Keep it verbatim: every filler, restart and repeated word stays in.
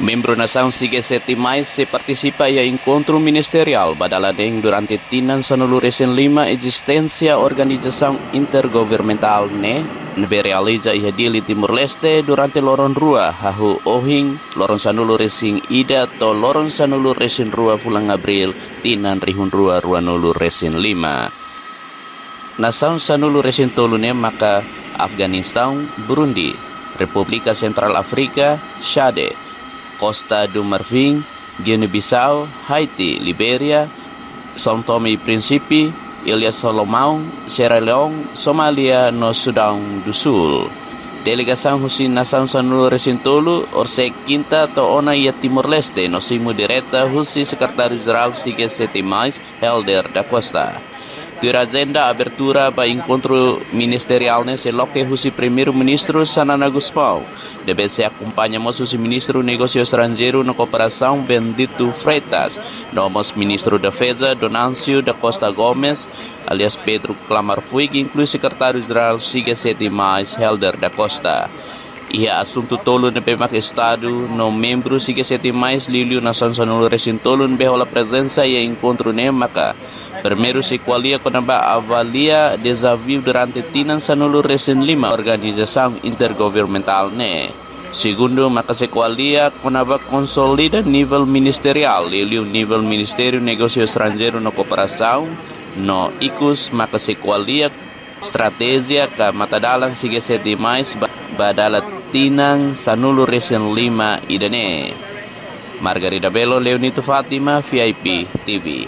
Membru nasaun CG sete mais sei partisipa iha enkontru ministeriál ba dala neen durante tinan sanulu resin lima ezisténsia organizasaun intergovernementál ne'e, ne'ebé realiza iha Dili, Timor-Leste, durante loron rua, hahú ohin, loron sanulu resin ida to'o loron sanulu resin rua fulan Abríl, tinan rihun rua ruanulu resin lima. Nasaun sanulu resin tolu ne'e maka Afeganistaun, Burundi, Repúblika Sentrál Áfrika, Xade, Kosta do Marfim, Guiné-Bissau, Haiti, Libéria, São Tomé e Príncipe, Ilhas Salomão, Sierra Leone, Somália no Sudaun do Súl. Delegasaun husi nasaun sanulu resin tolu horisehik kinta to'o ona iha Timor-Leste no simu direta husi Sekretáriu Jerál CG sete mais, Helder da Costa. Tuir ajenda, abertura ba enkontru ministeriál ne'e sei loke husi Primeiru-Ministru Xanana Gusmão, ne'ebé sei akompaña mós husi Ministru Negósiu Estranjeiru no Kooperasaun, Bendito Freitas, no mós Ministru Defeza, Donâncio da Costa Gomes, alias Pedro Klamar Fuig, inklui Sekretáriu Jerál CG sete mais, Helder da Costa. Iha asuntu tolu ne'ebé maka Estadu no membru CG sete mais, liuliu nasaun sanulu resin tolu ne'ebé hola prezensa iha enkontru ne'e maka: primeiru, sei ko'alia kona-ba avalia dezafiu durante tinan sanulu resin lima organizasaun intergovernementál ne'e. Segundu, maka sei ko'alia kona-ba konsolida nivel ministeriál, liuliu nivel Ministériu Negósiu Estranjeiru no Kooperasaun, no ikus maka sei ko'alia estratéjia ka matadalan CG sete mais ba, ba dala tinan sanulu resin lima ida-ne'e. Margarida Belo, Leonito Fátima, VIP TV.